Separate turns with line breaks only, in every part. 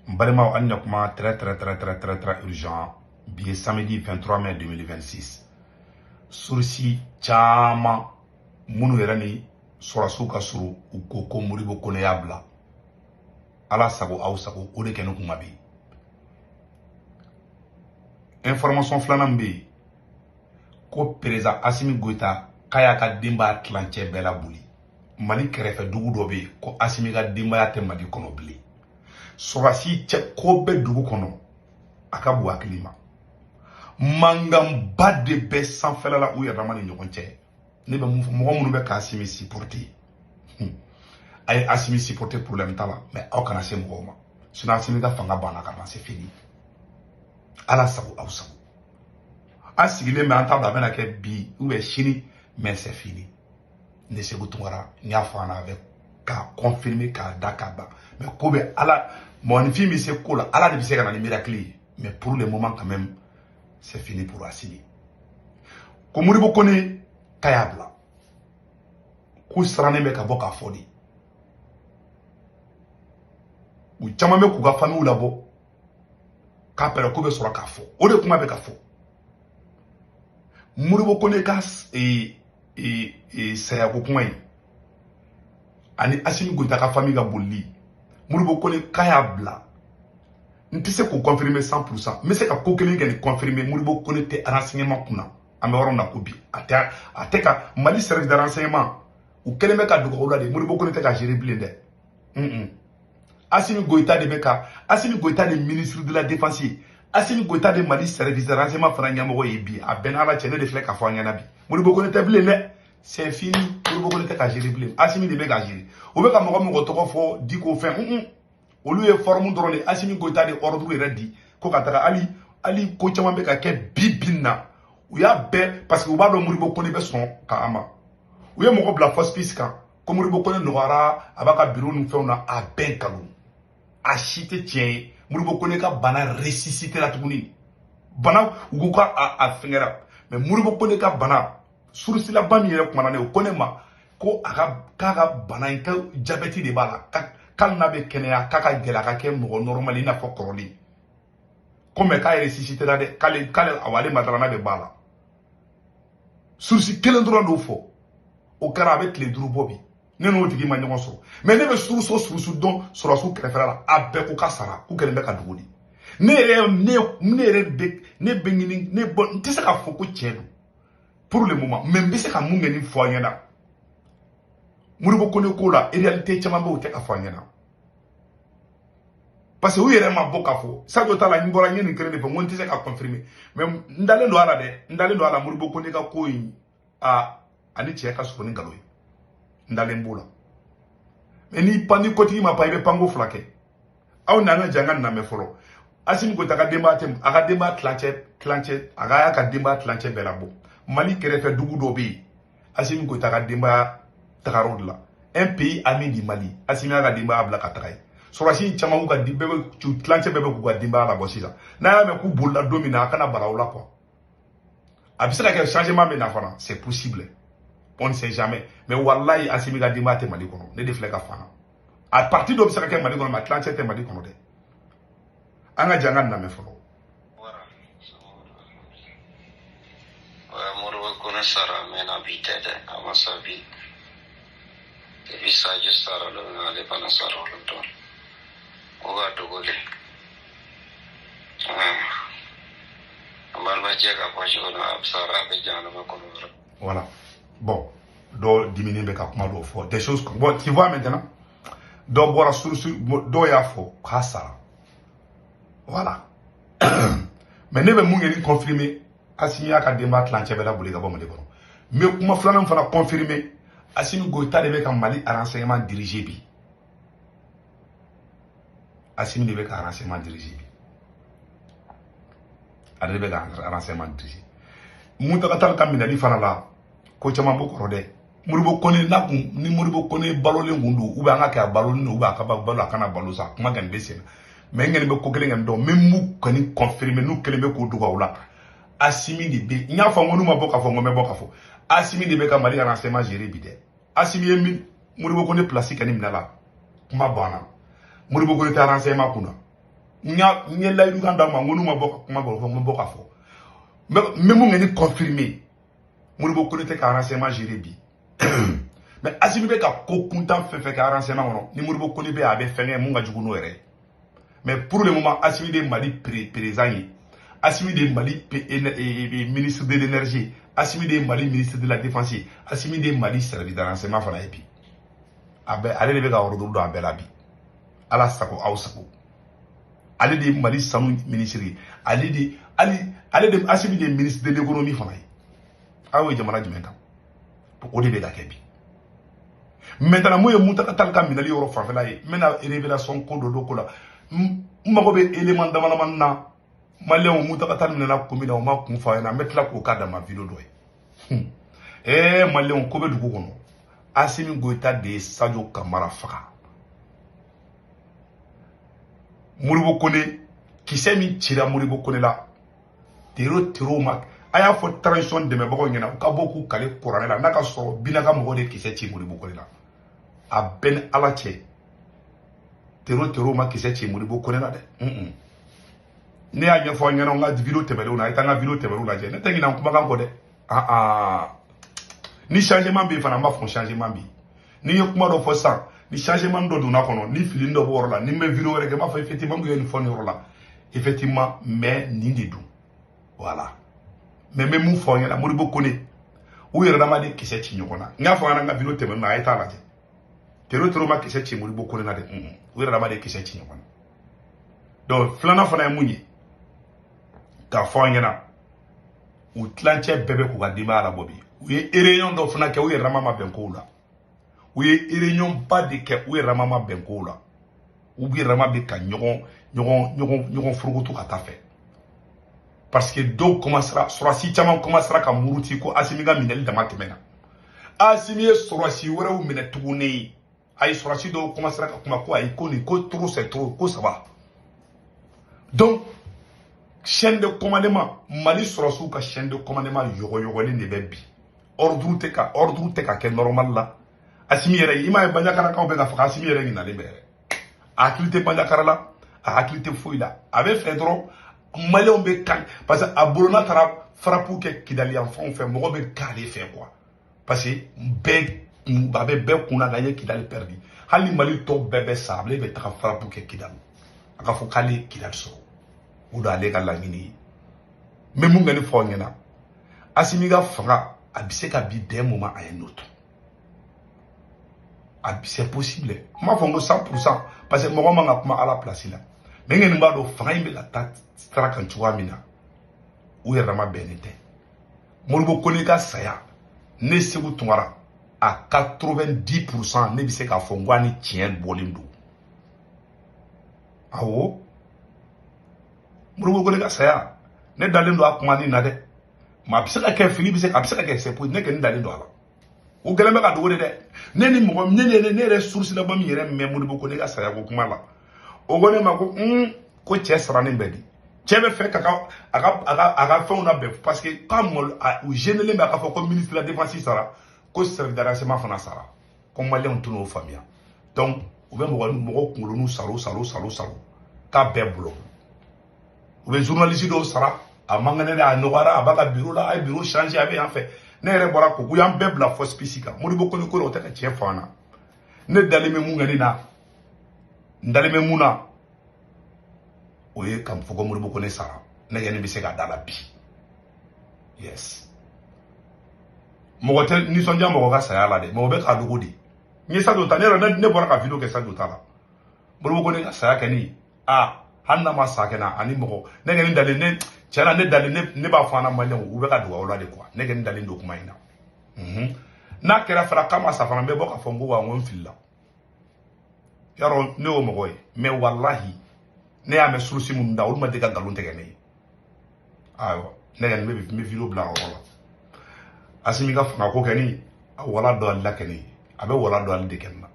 N balimaw, hali na kuma très très très très très très urgent. Bi ye samedi 23 mai 2026. Source caman minnu yɛrɛ ni sɔrɔsiw ka surun, u ko ko Modibo Kone y'a bila. Ala sago, aw sago, o de kɛ ne kuma bi. Information filanan min bɛ yen, ko président Assimi Goïta k'a y'a ka denbaya tilancɛ bɛɛ laboli Mali kɛrɛfɛ dugu dɔ bɛ yen, ko Assimi ka denbaya tɛ Mali kɔnɔ bilen. Sɔrɔsi cɛ ko bɛ dugu kɔnɔ, a ka bon hakili ma. Mankanba de bɛ sanfɛla la u yɛrɛ dama ni ɲɔgɔn cɛ. Ne bɛ mun fɔ mɔgɔ minnu bɛ ka Assimi supporter? A ye Assimi supporter, problème t'a la, mais aw kana se mɔgɔw ma, sinon Assimi ka fanga banna ka ban, c'est fini. Ala sago, aw sago. An sigilen bɛ, an t'a dɔn a bɛna kɛ bi ou bien sini, mais c'est fini. Ne Sékou Tounkara, n y'a fɔ an na avec k'a confirmer, k'a da k'a ban. Mais ko bɛ Ala, mɔgɔninfin bɛ se ko la, Ala de bɛ se ka na ni miracle ye. Mais pour le moment quand même, c'est fini pour Assimi. Ko Modibo Kone k'a y'a bila, k'u sirannen bɛ ka bɔ k'a fɔ de. U caman bɛ k'u ka famille labɔ k'a pɛrɛ ko bɛ sɔrɔ k'a fɔ. O de kuma bɛ ka fɔ. Modibo Kone ka sayako kuma in ani Assimi Goïta ka famille ka bolili, Modibo Kone k'a y'a bila, n tɛ se k'o confirmer 100%. N bɛ se ka ko kelen kɛ ni confirmer: Modibo Kone tɛ renseignement kunna. An bɛ yɔrɔ min na ko bi, a tɛ ka Mali service de renseignement, u kɛlen bɛ ka dogo o la de. Modibo Kone tɛ ka gérer bilen dɛ. Assimi Goïta de bɛ ka, Assimi Goïta de ministre de la Défense ye, Assimi Goïta de Mali service de renseignement fana ɲɛmɔgɔ ye bi. A bɛɛ n'Ala cɛ, ne de filɛ k'a fɔ an ɲɛna bi, Modibo Kone tɛ bilen dɛ, c'est fini. Modibo Kone tɛ ka gérer bilen, Assimi de bɛ ka gérer. U bɛ ka mɔgɔ mɔgɔ tɔgɔ fɔ Diko fɛn, olu ye forme dɔrɔn de. Assimi Goïta de ordre yɛrɛ di ko ka taga. Hali hali ko caman bɛ ka kɛ bi bi in na, u y'a bɛɛ parce que u b'a dɔn Modibo Kone bɛ sɔn ka a ma. U ye mɔgɔ bila fausse piste kan ko Modibo Kone nɔgɔyara, a b'a ka bureau ni fɛnw na. A bɛɛ nkalon, a si tɛ tiɲɛ ye. Modibo Kone ka bana ressuscité la tuguni. Bana, u ko ka a fɛngɛra, mais Modibo Kone ka bana, source laban min yɛrɛ kumana ne, o ko ne ma ko a ka k'a ka bana in, ko diabète de b'a la, k'ale n'a bɛ kɛnɛya, k'a ka gɛlɛ a ka kɛ mɔgɔ normal i n'a fɔ kɔrɔlen ko. Mais k'a ressuscité la dɛ, k'ale awɔ, ale ma dara n'a bɛ ba la. Source kelen dɔrɔn d'o fɔ. O kɛra a bɛ tile 5 bɔ bi, ne n'o tigi ma ɲɔgɔn sɔrɔ. Mais ne bɛ source o source dɔn sɔrɔsiw kɛrɛfɛla la, a bɛɛ ko k'a sara, k'u kɛlen bɛ ka dogo de. Ne yɛrɛ, ne yɛrɛ bɛ ne bɛ ɲini ne bɔ, n tɛ se k'a fɔ ko tiɲɛ don pour le moment, mais n bɛ se ka mun kɛ ni fɔ an ɲɛna Modibo Kone ko la? Réalité caman bɛ, o tɛ ka fɔ an ɲɛna parce que u yɛrɛ ma bɔ k'a fɔ. Sadio t'a la, n bɔra n ye nin kelen de fɔ, n ko n tɛ se ka confirmer, mais n dalen don a la dɛ, n dalen don a la. Modibo Kone ka ko in, a ani cɛ ka surun ni nkalon ye, n dalen b'o la. Mais ni pan ni kotigi ma pan, i bɛ panko fila kɛ. Aw n'an ka jɛ, an ka lamɛn fɔlɔ. Assimi Goïta ka denbaya tɛ, a ka denbaya tilancɛ, a ka y'a ka denbaya tilancɛ bɛɛ labɔ. Mali kɛrɛfɛ dugu dɔ bɛ yen, Assimi Goïta ka denbaya tagara o de la, un pays ami du Mali. Assimi y'a ka denbaya bila ka taga yen. Sɔrɔsi caman k'u ka bɛɛ bɛ tilancɛ bɛɛ bɛ k'u ka denbaya labɔ sisan. N'a y'a mɛn k'u bolila don min na, a kana bara o la quoi. A bɛ se ka kɛ changement bɛ na fana, c'est possible, on ne sait jamais. Mais wallahi, Assimi ka denbaya tɛ Mali kɔnɔ. Ne de filɛ ka fana, a partie dɔ bɛ se ka kɛ Mali kɔnɔ, mais tilancɛ tɛ Mali kɔnɔ dɛ. An ka jɛ, an ka lamɛn fɔlɔ.
Modibo Kone sara mɛnna, bi tɛ dɛ, a ma sa bi. Depuis Sadio sara don min, ale fana sara o don. O ka dogo de. An balimacɛ ka poche kɔnɔ, a sara, a bɛ jahanama kɔnɔ dɔrɔn.
Voilà. Bon, dɔ diminen bɛ ka kuma dɔw fɔ, des choses comme, bon, tu vois maintenant, dɔ bɔra source, dɔw y'a fɔ k'a sara. Voilà. Mais ne bɛ mun kɛ ni confirmer? Assimi y'a ka denbaya tilancɛ bɛɛ laboli ka bɔ Mali kɔnɔ. N bɛ kuma filanan fana confirmer: Assimi Goïta de bɛ ka Mali renseignement diriger bi. Assimi de bɛ ka renseignement diriger bi, ale de bɛ ka renseignement diriger. Mountaga Tall ka minɛli fana la, ko caman b'o kɔrɔ dɛ. Modibo Kone n'a kun ni Modibo Kone balolen kun don, ou bien an ka kɛ a balolen don, ou bien a ka balo, a kana balo sa, kuma kɔni bɛ sen na. Mais n kɔni bɛ ko kelen kɔni dɔn, n bɛ mun kɔni confirmer, n'u kelen bɛ k'o dogo aw la: Assimi de bɛ, n y'a fɔ n ko n'u ma bɔ k'a fɔ, n ko n bɛ bɔ k'a fɔ, Assimi de bɛ ka Mali renseignement gérer bi dɛ. Assimi ye min Modibo Kone place kɛ ni minɛ la, kuma banna. Modibo Kone tɛ renseignement kunna. N ye layidukan d'aw ma, n ko n'u ma bɔ ka kuma bɔ, n bɛ bɔ k'a fɔ. N bɛ mun kɛ ni confirmer, Modibo Kone tɛ ka renseignement gérer bi. Mais Assimi bɛ ka ko kuntan fɛn fɛn kɛ renseignement kɔnɔ, ni Modibo Kone bɛ yen, a bɛ fɛn kɛ mun ka jugu n'o yɛrɛ ye. Mais pour le moment, Assimi de Mali président ye, Assimi de Mali ministre de l'énergie, Assimi de Mali ministre de la défense, Assimi de Mali service de renseignement fana ye bi. A bɛ ale de bɛ ka ordre don a bɛɛ la bi. Ala sago aw sago. Ale de ye Mali sanu ministre ye, ale de ali ale de Assimi de ye ministre de l'économie fana ye. Aw ye jamana jumɛn kan? O de bɛ ka kɛ bi. Maintenant, mun ye Mountaga Tall ka minɛli yɔrɔ fanfɛla ye, n bɛna révélation ko dɔ ko la. N mago bɛ élément dama damani na. Maliyɛnw, Mountaga Tall minɛna kun min na, o ma kun fɔ a ɲɛna. N bɛ tila k'o k'a dama vidéo dɔ ye. Ee maliyɛnw, ko bɛ dugu kɔnɔ. Assimi Goïta de ye Sadio Camara faga. Modibo Kone, kisɛ min cira Modibo Kone la, tero tero ma. A y'a fɔ transition dɛmɛbagaw ɲɛna, u ka bɔ k'u kale kuranɛ la, n'a ka sɔrɔ Bina ka mɔgɔ de kisɛ ci Modibo Kone la. A bɛɛ ni Ala cɛ, tero tero ma kisɛ ci Modibo Kone la dɛ. Ne y'a ɲɛfɔ aw ɲɛna n ka vidéo tɛmɛnenw na, a ye taa n ka vidéo tɛmɛnenw lajɛ. Ne tɛ ɲinɛ n kumakan kɔ dɛ. Ni changement bɛ yen fana, n b'a fɔ changement bɛ yen. Ni n ye kuma dɔ fɔ sisan, ni changement dɔ donna kɔnɔ, ni fili dɔ b'o yɔrɔ la, ni n bɛ vidéo wɛrɛ kɛ, n b'a fɔ effectivement n kun ye nin fɔ nin yɔrɔ la, effectivement, mais nin de don, voilà. Mais n bɛ mun fɔ aw ɲɛna, Modibo Kone, u yɛrɛ dama de kisɛ ci ɲɔgɔn na. N y'a fɔ aw ɲɛna n ka vidéo tɛmɛnen na, a ye taa lajɛ. Tero tero ma kisɛ ci Modibo Kone na dɛ. U yɛrɛ dama de kisɛ ci ɲɔgɔn na. Donc filanan fana ye mun ye k'a fɔ aw ɲɛna, u tilancɛ bɛɛ bɛ k'u ka denbaya labɔ bi. U ye réunion dɔ fana kɛ, u yɛrɛ dama ma bɛn kow la. U ye réunion ba de kɛ, u yɛrɛ dama ma bɛn kow la. U yɛrɛ dama bɛ ka ɲɔgɔn ɲɔgɔn ɲɔgɔn ɲɔgɔn furukutu ka taa fɛ, parce que dɔw commencera, sɔrɔsi caman commencera ka muruti ko Assimi ka minɛli dama tɛmɛna. Assimi ye sɔrɔsi wɛrɛw minɛ tuguni. Ayi, sɔrɔsi dɔw commencera ka kuma ko ayi, ko nin ko trop c'est trop, ko saba. Donc chaîne de commandement, Mali sɔrɔsiw ka chaîne de commandement yɔgɔyɔgɔlen de bɛ bi. Ordre tɛ ka kɛ normal la. Assimi yɛrɛ, i m'a ye Banjakarakaw bɛ ka faga, Assimi yɛrɛ ɲinalen bɛ yɛrɛ. A hakili tɛ Banjakara la, a hakili tɛ foyi la. A bɛ fɛ dɔrɔn maliyɛnw bɛ kan, parce que a bolo n'a taara frappe kɛ Kidali yan fanw fɛ, mɔgɔ bɛ k'ale fɛ quoi, parce que bɛɛ a bɛ bɛɛ kunna ka ye Kidali perdu. Hali ni Mali tɔ bɛɛ bɛ sa, ale bɛ taga frappe kɛ Kidali, a ka fɔ k'ale ye Kidali sɔrɔ. O de ale ka laɲini ye. N bɛ mun kɛ ni fɔ aw ɲɛna, Assimi ka fanga, a bɛ se ka bi d'un moment à un autre. C'est possible. N m'a fɔ n ko 100%, parce que mɔgɔ man ka kuma Ala place la. Mais n kɔni b'a dɔn fanga in bɛ ka taa sira kan cogoya min na, u yɛrɛ dama bɛnnen tɛ. Modibo Kone ka saya, ne Sékou Tounkara, à 90%, ne bɛ se k'a fɔ n ko a ni tiɲɛ bɔlen don. Awɔ, Modibo Kone ka saya, ne dalen don a kuma nin na dɛ. Mais a bɛ se ka kɛ fili bɛ se, a bɛ se ka kɛ, c'est possible. Ne kɔni dalen don a la. O gɛlɛn bɛ ka dogo de dɛ. Ne ni mɔgɔ ne ne ne yɛrɛ source la min yɛrɛ mɛn Modibo Kone ka saya ko kuma la, o ko ne ma ko ko cɛ sarannen bɛ di, cɛ bɛ fɛ ka a ka fɛnw labɛn, parce que k'a malo u gênelen bɛ a ka fɔ ko ministre de la défense sara, ko service de renseignement fana sara, ko maliyɛnw tɛn'o faamuya. Donc u bɛ mɔgɔ mɔgɔ kunkoloniw saro saro saro saro k'a bɛɛ bolo. U bɛ journaliste dɔw sara, a man kɛnɛ dɛ, a nɔgɔyara, a b'a ka bureau la, a ye bureau changer, a bɛ yan fɛ. Ne yɛrɛ bɔra ko k'u y'an bɛɛ bila fausse piste kan. Modibo Kone ko la, o tɛ ka tiɲɛ fɔ an na. Ne dalen bɛ mun kɛ nin na, n dalen bɛ mun na, o ye ka fɔ ko Modibo Kone sara. Ne yɛrɛ bɛ se ka da la bi. Yes, mɔgɔ tɛ nisɔndiya mɔgɔ ka saya la dɛ, mɔgɔ bɛ k'a dogo de. N ye Sadio ta, ne yɛrɛ ne bɔra ka vidéo kɛ Sadio ta la. Modibo Kone ka saya kɛ ni a hali n'a ma sa kɛ na ani mɔgɔ, ne kɔni dalen, ne tiɲɛna ne dalen, ne b'a fɔ an na maliyɛnw, u bɛ ka dogo aw la de quoi. Ne kɔni dalen don kuma in na. N'a kɛra fana k'a ma sa fana, n bɛ bɔ k'a fɔ n ko wa, n ko n filila yarɔ, ne y'o mɔgɔ ye. Mais walahi, ne y'a mɛn source minnu da, olu ma deli ka nkalon tigɛ ne ye. Ayiwa, ne kɔni n bɛ vidéo bila o yɔrɔ la. Assimi ka fanga ko kɛ ni a wala dɔ ale la kɛ ne a bɛ wala dɔ ale de kɛ n na.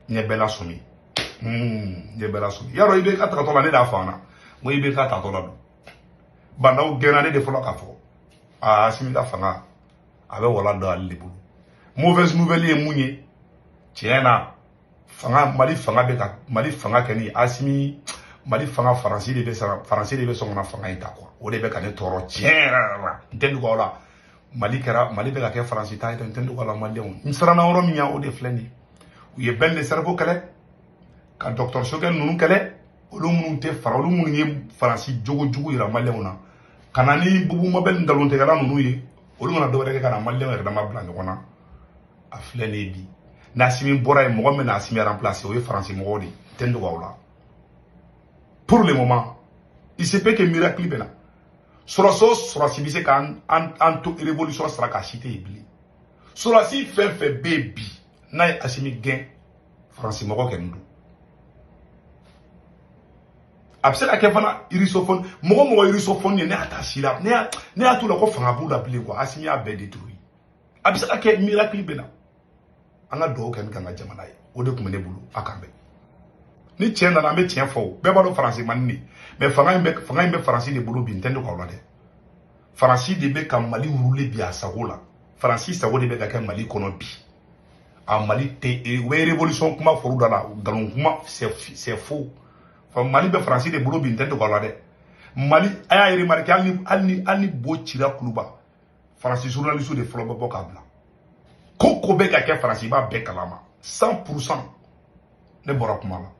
N ɲɛ bɛɛ la sɔmi, n ɲɛ bɛɛ la sɔmi yarɔ. I bɛ ka tagatɔ la, ne de y'a fɔ an na, n ko i bɛ ka tagatɔ la don. Bandaw gɛnna ne de fɔlɔ k'a fɔ aa, Assimi ka fanga, a bɛ wala dɔ ale de bolo. Mauvaise nouvelle ye mun ye? Tiɲɛ na, fanga Mali fanga bɛ ka Mali fanga kɛ ni Assimi Mali fanga, Faransi de bɛ sara, Faransi de bɛ sɔn ka na fanga in ta quoi. O de bɛ ka ne tɔɔrɔ tiɲɛ yɛrɛ yɛrɛ la. N tɛ dogo aw la, Mali kɛra, Mali bɛ ka kɛ Faransi ta ye dɛ. N tɛ dogo aw la, Maliyɛnw, n siranna yɔrɔ min ɲɛ, o de filɛ nin ye. U ye Ben le Cerveau kɛlɛ, ka docteur Choguel ninnu kɛlɛ, olu minnu tɛ fara, olu minnu ye Faransi jogo jugu yira Maliyɛnw na, ka na ni Boubou Mabel nkalontigɛla ninnu ye. Olu mana dɔwɛrɛ kɛ ka na Maliyɛnw yɛrɛ dama bila ɲɔgɔn na. A filɛ nin ye bi, n'Assimi bɔra yen, mɔgɔ min bɛna Assimi remplacer, o ye Faransi mɔgɔw de ye. N tɛ n dogo aw la, pour le moment, il se peut que miracle bɛ na. Sɔrɔsi o sɔrɔsi bɛ se k'an an to révolution sira kan, si tɛ yen bilen. Sɔrɔsi fɛn fɛn bɛ yen bi n'a ye Assimi gɛn, Faransi mɔgɔ kɛ nin don. A bɛ se ka kɛ fana russophone, mɔgɔ mɔgɔ russophone ye. Ne y'a ta si la, ne y'a t'u la ko fanga b'u la bilen quoi. Assimi y'a bɛɛ détruit. A bɛ se ka kɛ miracle bɛ na. An ka dugawu kɛ ni k'an ka jamana ye. O de tun bɛ ne bolo. A k'an bɛn. Ni tiɲɛ nana, an bɛ tiɲɛ fɔ. O bɛɛ b'a dɔn Faransi man di ne, mais fanga in bɛ Faransi de bolo bi. N tɛ ne k'aw la dɛ. Faransi de bɛ ka Mali rouler bi a sago la. Faransi sago de bɛ ka kɛ Mali kɔnɔ bi. A Mali tɛ, u bɛ révolution kuma fɔr'u da la, nkalon kuma, c'est faux. Mali bɛ Faransi de bolo bi. N tɛ dogo aw la dɛ. Mali, a y'a remarqué, hali ni bo cira Kuluba, Faransi journaliste de fɔlɔ bɛ bɔ k'a bila. Ko ko bɛ ka kɛ Faransi, i b'a bɛɛ kalama 100%. Ne bɔra kuma la.